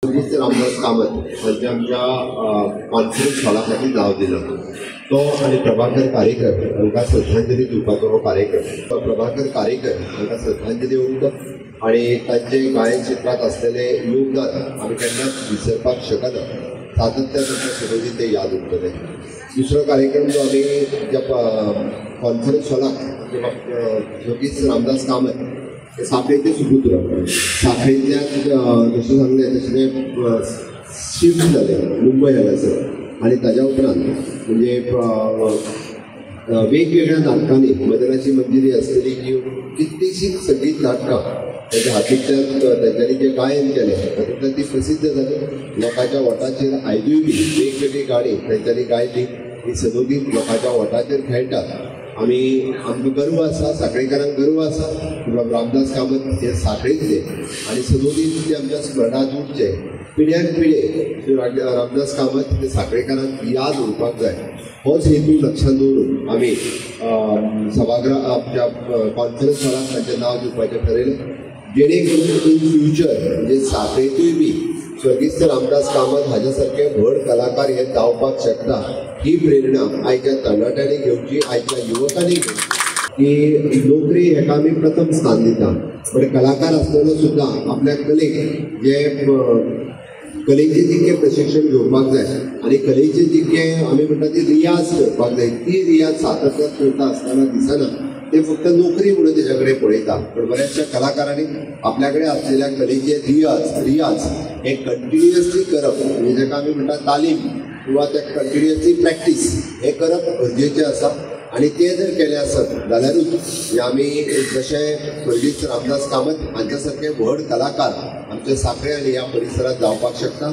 स्वर्गीस्त रामदास कामत हांच्या आमच्या कॉन्फरन्स हॉला खातीर नांव दिलां तो आनी प्रभाकर कारेकर हांकां श्रद्धांजली दिवपाचो हो कार्यक्रम. प्रभाकर कारेकर हांकां श्रद्धांजली ओंपता आनी तांचे गायन क्षेत्रांत आसलेलें योगदान आमी केन्नाच विसरपाक शकना. सातत्यान आमकां सदोदीत तें याद उरतलें. दुसरो कार्यक्रम जो आमी ज्या कॉन्फरन्स हॉलाक स्वर्गीस्त रामदास कामत हे साखळेचे सुपुत्र, साखळेंतल्यान जशें सांगलें तशें ते शिफ्ट जाले मुंबय हांगासर आनी ताज्या उपरांत म्हणजे वेगवेगळ्या नाटकांनी मदनाची मंजिरी आसतली की कितलींशीं संगीत नाटकां ताच्या हातींतल्यान तांच्यांनी जें गायन केलें तातूंतल्यान ती प्रसिद्ध जाली. लोकांच्या वोटाचेर आयजूय बी वेगवेगळी गाणी तांच्यांनी गायली ही सदोदीत लोकांच्या वोटाचेर खेळटात. आमी आमकां गर्व आसा, साखळेकारांक गर्व आसा की बाबा रामदास कामत हे साखळेंतले आनी सदोदीत ते आमच्या स्मरणांत उरचे, पिढ्यान पिढे रामदास कामत ते साखळेकारांक याद उरपाक जाय. होच हेतू लक्षांत दवरून आमी सभागृह आमच्या कॉन्फरन्स हॉलाक तांचें नांव दिवपाचें ठरयलें, जेणे करून इन फ्युचर म्हणजे साखळेंतूय बी स्वर्गीस्त रामदास कामत हाज्या सारके व्हड कलाकार हे जावपाक शकता ही प्रेरणा आयच्या तरणाट्यांनी घेवची, आयच्या युवकांनी घेवची की नोकरी हेका आमी प्रथम स्थान दिता, पण कलाकार आसतना सुद्दां आपल्या कलेक जे कलेचें जितकें प्रशिक्षण घेवपाक जाय आनी कलेचें जितकें आमी म्हणटा ती रियाज करपाक जाय, ती रियाज सातत्यान करता आसतना दिसना. ते फक्त नोकरी म्हणून तेज्या कडेन पळयता, पण बऱ्याचशा कलाकारांनी आपल्या कडेन आसलेल्या कलेचे रियाज हे कंटिन्युअसली करप, म्हणजे जाका आमी म्हणटा तालीम किंवा ते कंटिन्युअसली प्रॅक्टीस हे करप गरजेचें आसा. आनी तें जर केलें आसत जाल्यारूच आमी जशें स्वर्गीस्त रामदास कामत हांच्या सारके व्हड कलाकार आमच्या साखळे आनी ह्या परिसरांत जावपाक शकता.